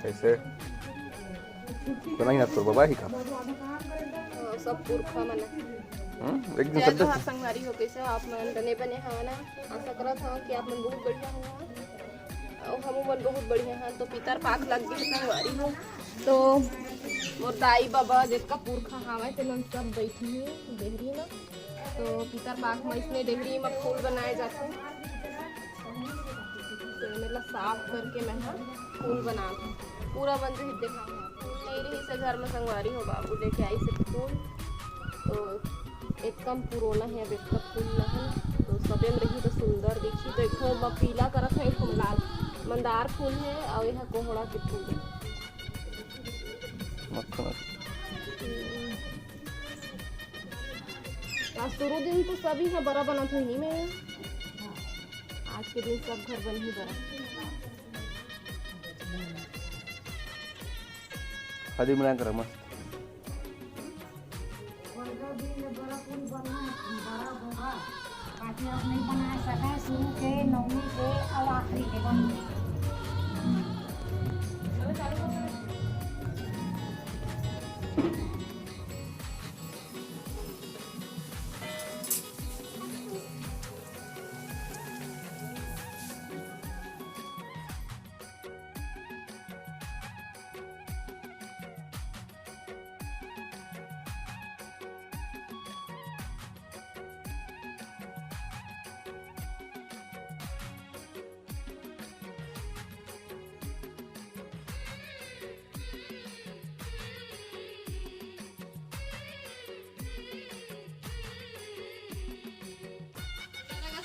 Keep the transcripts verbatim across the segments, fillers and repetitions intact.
कैसे? कोना ही ना तोर बाबा ही का? हाँ, सब पुरखा मन। हम्म, एक दिन जय सब जोहार संगवारी हो, कैसे हो आप मन? बने बने हवा ना? आशा करत हव कि आप मन बहुत बढ़िया हो। अउ हमू मन बहुत बढ़िया हन। तो पितर पाख लग गए संगवारी हो। तो मोर दाई बाबा जितना पुरखा हावय तेमन सब बैठी हे डेहरी में। तो पितर पाख में इसने डेहरी में फूल बनाए जाते हैं। तो एला साफ करके मैं ह फूल बनात हूँ। पूरा बन जही देखा, फूल नहीं रही से घर में संगवारी हो, बाबू लेके आई से फूल। तो एकदम पुरोना है, अब एक फूल ला है ना, तो सबे में रही तो सुंदर दिखी। तो एक ठो म पीला करत है, एक ठो म लाल मंदार फूल है, और यह कोहड़ा के फूल है। मक्खन। हम्म। आज शुरू दिन तो सभी है बड़ा बनत हुई नहीं मैं। आज के दिन सब घर बन ही बड़ा। खाली मिलान करा मस्त। कोई दो दिन ले बड़ा पूरी बनना है, बड़ा होगा। बाकी अब नहीं बना सका है, शुरू के, नौवीं के और आखिरी के बन गए। चलो, चालू करो।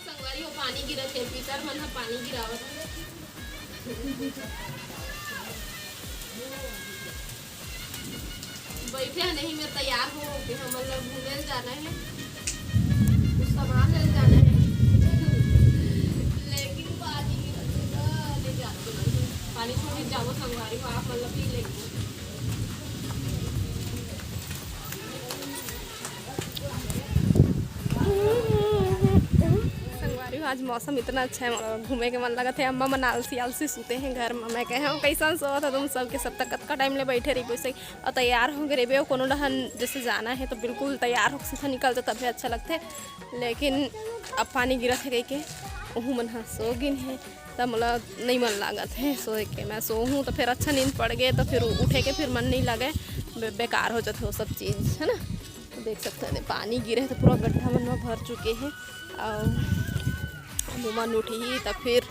संगवारी हो, पानी गिरत हे, पितर मन ह पानी गिरावत हे। बैठे ह नहीं, मैं तैयार हो के हमन ला घूमे ल जाना है, कुछ सामान ले जाना है, लेकिन पानी गिरत हे, ले जाते नहीं। पानी छोड़ के जाओ संगवारी हो, आप मन ला भी लेके। संगवारी हो, आज मौसम इतना अच्छा है, मतलब घूमे के मन लगत है। अम्मा मन आलसी आलसी सूते हैं घर में। मैं कहे हूँ, "कैसन सोवत हो तुम सब के सब तक, कतका टाइम ले बैठे रहिबो ऐसे?" और तैयार हो गए रहिबे, कोनो डहन जैसे जाना है तो बिल्कुल तैयार हो के सीधा निकल जाओ, तभी अच्छा लगते। लेकिन अब पानी गिरत है कह के ओहू मन ह सो गिन है। त मोला नहीं मन लागत हे सोए के। मैं सोहूँ त फिर अच्छा नींद पड़ गे, त फिर उठे के फिर मन नहीं लागे, बे-, बेकार हो जाथे वो सब चीज़, है ना। तो देख सकते हैं, पानी गिरे हे त पूरा गड्ढा मन में भर चुके हे। और मुमन उठही त फिर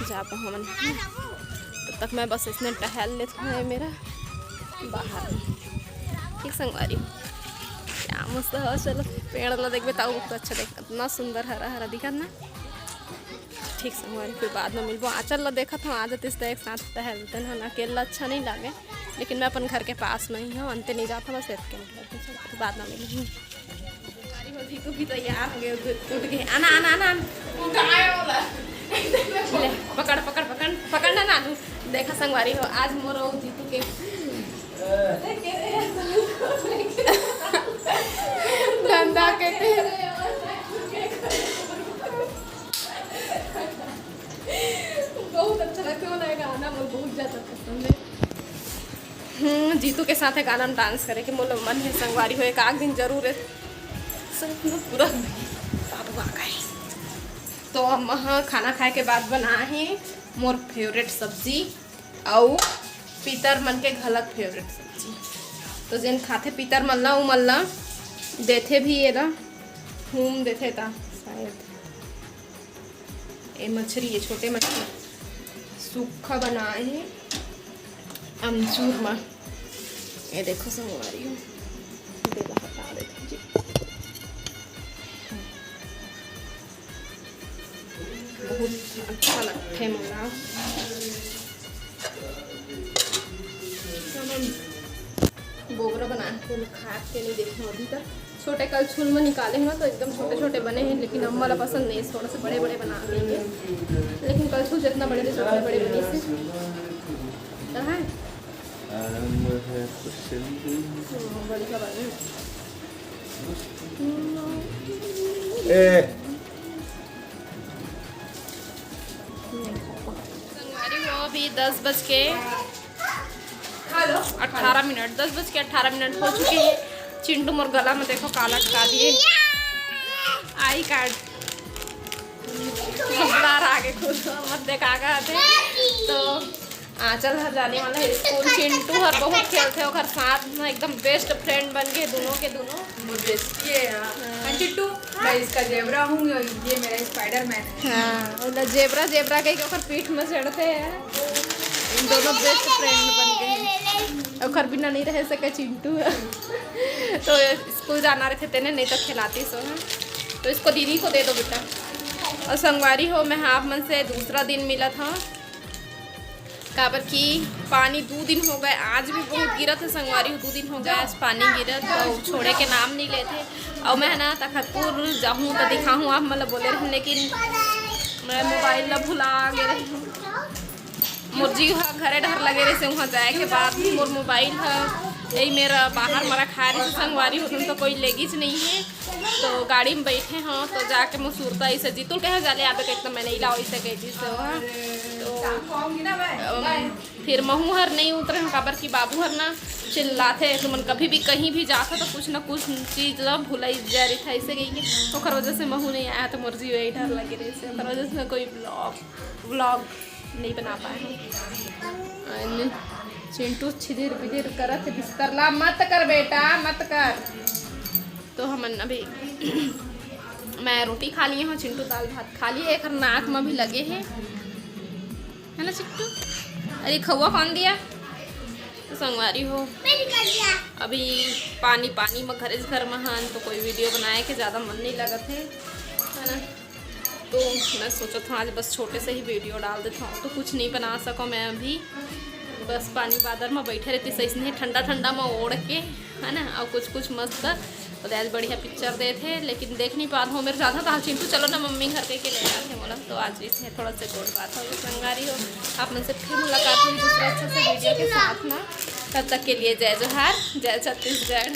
जाबो हमन। तब तक मैं बस इसने टहल लेत हूँ, ये मेरा बाहर। ठीक संगवारी, क्या मस्त हवा चलत। पेड़ ला देखबे त अउ तो अच्छा देख, इतना सुंदर हरा हरा दिखत ना। ठीक संगवारी, फिर बाद में मिलबो। आँचल ला देखत हूँ, आ जातिस त एक साथ टहलते हन। अकेला अच्छा नहीं लागे, लेकिन मैं अपन घर के पास में ही हूँ, अंते नहीं जाता, बस एक किलोमीटर। फिर बाद में मिलबो। संगवारी हो, जीतू भी तैयार हो गए, उठ गए। आना, आना, आना, आना। ले, पकड़, पकड़, पकड़, पकड़ ना, नानू। देखा संगवारी हो, आज मोर अउ जीतू के धंधा के ते बहुत अच्छा लगता है गाना, मोर बहुत ज्यादा पसंद है। हम्म, जीतू के साथ गाना में डांस करे के मोर मन है संगवारी हो, एक आध दिन जरूर है। सब लोग पूरा बाबू आ गए। तो हम ह खाना खाए के बाद बनाए हैं मोर फेवरेट सब्जी, अउ पितर मन के घलक फेवरेट सब्जी। तो जेन खाथे पितर मन ला, उमन ला देथे भी एला, हूम देथे ता शायद। ए मछरी, ये छोटे मछरी सूखा बनाए हे अमचूर मा। ये देखो संगवारी हो, दे ला हटा देते जी। बहुत अच्छा लगथे मोला। बोगरा बना के खा के नहीं देखे अभी तक। छोटे कलछुल में निकाले हैं ना, तो एकदम छोटे छोटे बने हैं, लेकिन अम्मा ला पसंद नहीं है, थोड़ा सा बड़े बड़े बना देंगे। लेकिन कलछुल जितना बड़े थे, उतने बड़े बने से। तो है। आरंभ है कुछ भी। हम्म, बड़ी सा बने। ए। संगवारी हो, अभी दस बज के अठारह मिनट, दस बज के अठारह मिनट हो चुके हैं। चिंटू मोर गला में देखो का लटका दिए, आई कार्ड। बाहर आगे खुद मत देखा थे। तो आंचल हर जाने वाला है स्कूल। चिंटू हर बहुत खेलते, ओकर साथ में एकदम बेस्ट फ्रेंड बन गए दोनों के दोनों। बहुत बेस्ट ये है। हाँ। चिंटू, मैं इसका जेबरा हूँ, ये मेरा स्पाइडरमैन है। हाँ, मतलब जेबरा जेबरा कह के ओकर पीठ में चढ़ते हैं। इन दोनों बेस्ट फ्रेंड बन गए हैं। ओकर बिना नहीं रह सके चिंटू। तो स्कूल जाना रहे थे तेने, नहीं तो खिलाती सो है। तो इसको दीदी को दे दो बेटा। और संगवारी हो, मैं आप मन से दूसरा दिन मिला था, काबर कि पानी दू दिन हो गए, आज भी बहुत गिरत है संगवारी हो, दू दिन हो गए आज पानी गिरत, तो छोड़े के नाम नहीं लेते। और मैं ना तखतपुर जाहूँ तो दिखाहूँ आप, मतलब बोले रहे, लेकिन मैं मोबाइल ला भुला गे रही। मोर जी हा घरे डहर लगे रहे से, वहाँ जाए के बाद भी मोर मोबाइल हा यही मेरा बाहर मरा खा रहे से संगवारी हो, तो कोई लेगीच नहीं है। तो गाड़ी में बैठे हों तो जाके मुसुरता इसे जीतुल कहे जाले आबे के, तो मैं नहीं लाओ इसे कह दी से वहाँ। तो अम, फिर महू हर नहीं उतरे हों, काबर कि बाबू हर ना चिल्लाथे, तुमन कभी भी कहीं भी जाथो तो कुछ ना कुछ चीज ला भुलाई जा रही था, इसे कही के ओकर वजह से महू नहीं आया, तो मोर जी वही डर लगे रहे से, ओकर वजह से मैं कोई ब्लॉग व्लॉग नहीं बना पाए हैं। अन चिंटू छिदिर बिदिर करत है, बिस्तर ला मत कर बेटा, मत कर। तो हमन अभी मैं रोटी खा लिए हूँ, चिंटू दाल भात खा लिए, एक नाक में भी लगे है, है ना चिंटू? अरे खौवा कौन दिया? तो संगवारी हो, अभी पानी पानी में घरे घर में हन, तो कोई वीडियो बनाए के ज़्यादा मन नहीं लगत है, है ना? तो मैं सोचत हूँ आज बस छोटे से ही वीडियो डाल देता हूँ, तो कुछ नहीं बना सको मैं अभी। बस पानी बादर में बैठे रहती सही नहीं, ठंडा ठंडा में ओढ़ के, है ना, और कुछ कुछ मस्त तो आज बढ़िया पिक्चर देथे, लेकिन देख नहीं पात हूँ मेरे ज़्यादा। तो आज चिंटू चलो ना मम्मी घर के, के ले जाते बोला, तो आज इसमें थोड़ा सा गोड़ बात हो संगवारी हो। आप मन से फिर मुलाकात होगी दूसरे अच्छे से वीडियो के साथ ना, तब तक के लिए जय जोहार, जय छत्तीसगढ़।